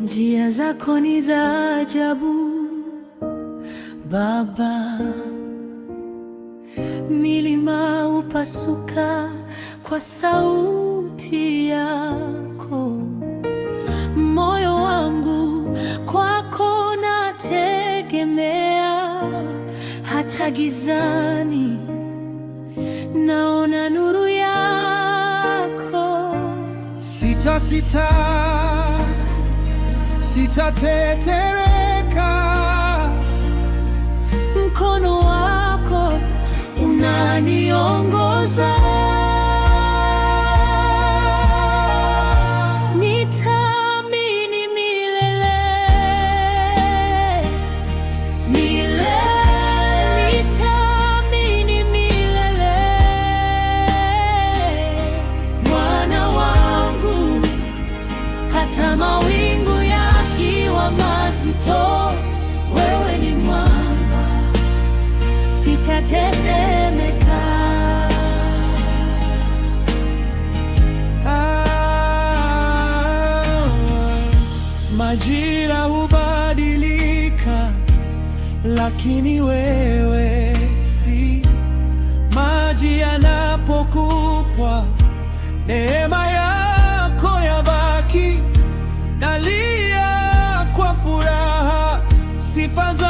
Njia zako ni za ajabu Baba, milima hupasuka kwa sauti yako. Moyo wangu kwako nategemea, hata gizani naona nuru yako. Sita sita, sitatetereka. Mkono wako unaniongoza. Nitaamini milele, milele, nitaamini milele. Bwana wangu, hata mawingu yakiwa mazito, wewe ni mwamba, sitatetemeka. Ah, majira hubadilika, lakini wewe si. Maji yanapokupwa, neema yako yabaki. Nalia kwa furaha, sifa zako